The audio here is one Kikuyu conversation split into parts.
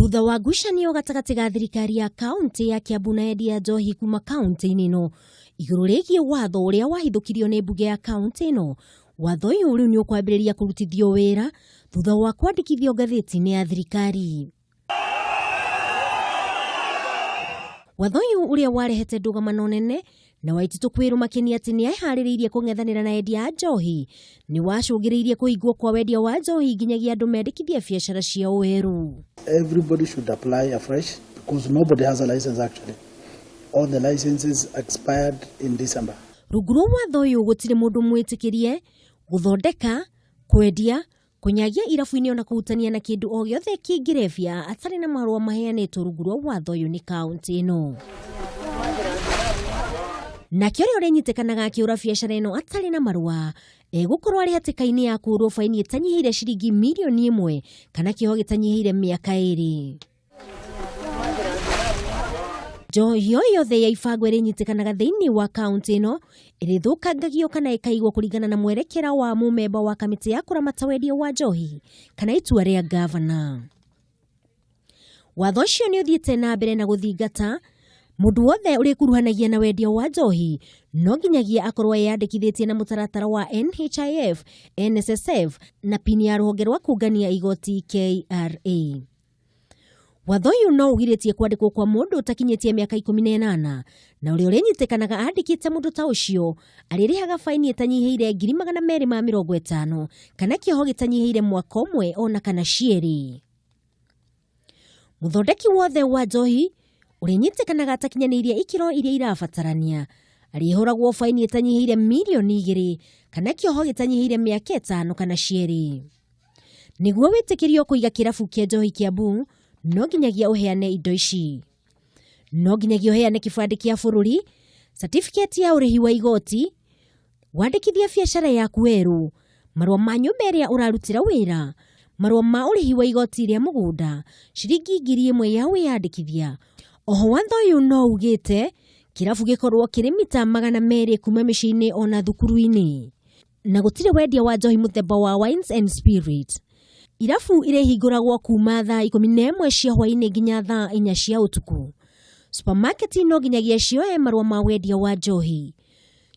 Thutha wa ngucanio gatagatĩ ga thirikari ya kaunti ya Kiambu na endia a njohi kuma kaunti-inĩ ĩno igũrũ rĩgiĩ watho ũrĩa wahithũkirio nĩ mbunge ya kaunti ĩno, watho ũyũ rĩu nĩ ũkwambĩrĩria kũrutithio wĩra thutha wa kwandĩkithio ngathĩti-inĩ ya thirikari. Watho ũyũ ũrĩa warehete ndũgamano nene na Waititu kwĩrũmakenia atĩ nĩ eharĩrĩirie kũng'ethanĩra na endia a njohi nĩ wacũngĩrĩirie kũhingwo kwa wendia wa njohi nginyagia andũ mendekithie biacara ciao werũ. Everybody should apply afresh because nobody has a license actually. All the licenses expired in December. Rungu rwa watho ũyũ gũtirĩ mũndũ mwĩtĩkĩrie gũthondeka, kwendia, Kũnyagia irabu-inĩ ona kũhutania na kĩndũ o gĩothe kĩngĩrebia atarĩ na marũa maheanĩtwo rungu rwa watho ũyũ nĩ kaũntĩ ĩno. Nake ũrĩa ũrĩnyitĩkanaga akĩũra biacara ĩno atarĩ na marũa egũkorwo arĩ hatĩka-inĩ ya kũhũrwo baini ĩtanyihĩire ciringi mirioni 1 kana kĩoho gĩtanyihĩire mĩaka 2. Njohi o yothe ya ibango ĩrĩnyitĩkanaga thĩinĩ wa kaunti ĩno ĩrĩthũkangagio kana ĩkaigwo kũringana na mwerekera wa mũmemba wa kamĩtĩ ya kũramata wendia wa njohi kana itua rĩa ngavana. Watho ũcio nĩ ũthiĩte na mbere na gũthingata mũndũ wothe ũrĩkuruhanagia na wendia wa njohi no nginyagia akorwo eyandĩkithĩtie na mũtaratara wa NHIF, NSSF na pini ya rũhonge rwa kũngania igoti KRA. Watho ũyũ no ũgirĩtie kwandĩkwo kwa mũndũ ũtakinyĩtie mĩaka 18 na ũrĩa ũrĩnyitĩkanaga andĩkĩte mũndũ ta ũcio arĩrĩhaga baini ĩtanyihĩire ngiri 250 kana kĩoho gĩtanyihĩire mwaka ũmwe ona kana cierĩ. Mũthondeki wothe wa njohi ũrĩnyitĩkanaga atakinyanĩirie ikĩro iria irabatarania arĩhũragwo baini ĩtanyihĩire mirioni 2 kana kĩoho gĩtanyihĩire mĩaka 5 kana cierĩ. Nĩguo wĩtĩkĩrio kũiga kĩrabu kĩa njohi Kiambu, no nginyagia ũheane indo ici. No nginyagia ũheane kĩbandĩ kĩa bũrũri, certificate ya ũrĩhi wa igoti, wandĩkithie biacara yaku werũ, marũa ma nyũmba ĩrĩa ũrarutĩra wĩra, marũa ma ũrĩhi wa igoti rĩa mũgũnda, ciringi 1000 ya wĩyandĩkithia. Oho watho ũyũ no ugĩte kĩrabu gĩkorwo kĩrĩ mita 200 kuma mĩciĩ-inĩ ona thukuru-inĩ. Na gũtirĩ wendia wa njohi mũthemba wa wines and spirit. Irabu irĩhingũragwo kuma thaa 11 cia hwainĩ nginya thaa 4 cia ũtukũ. Supermarket no nginyagia cioe marũa ma wendia wa njohi.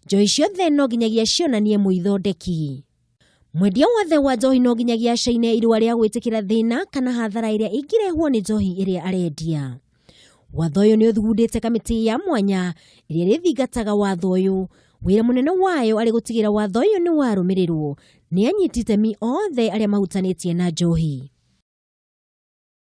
Njohi ciothe no nginyagia cionanie mũithondeki. Mwendia wothe wa njohi no nginyagia acaine irũa rĩa gwĩtĩkĩra thĩna kana hathara ĩrĩa ĩngĩrehwo nĩ njohi ĩrĩa arendia. Watho ũyũ nĩ ũthugundĩte kamĩtĩ ya mwanya ĩrĩa ĩrĩthingataga watho ũyũ. Wĩra mũnene wayo arĩ gũtigĩra watho ũyũ nĩ warũmĩrĩrwo nĩ anyiti itemi othe arĩa mahutanĩtie na njohi.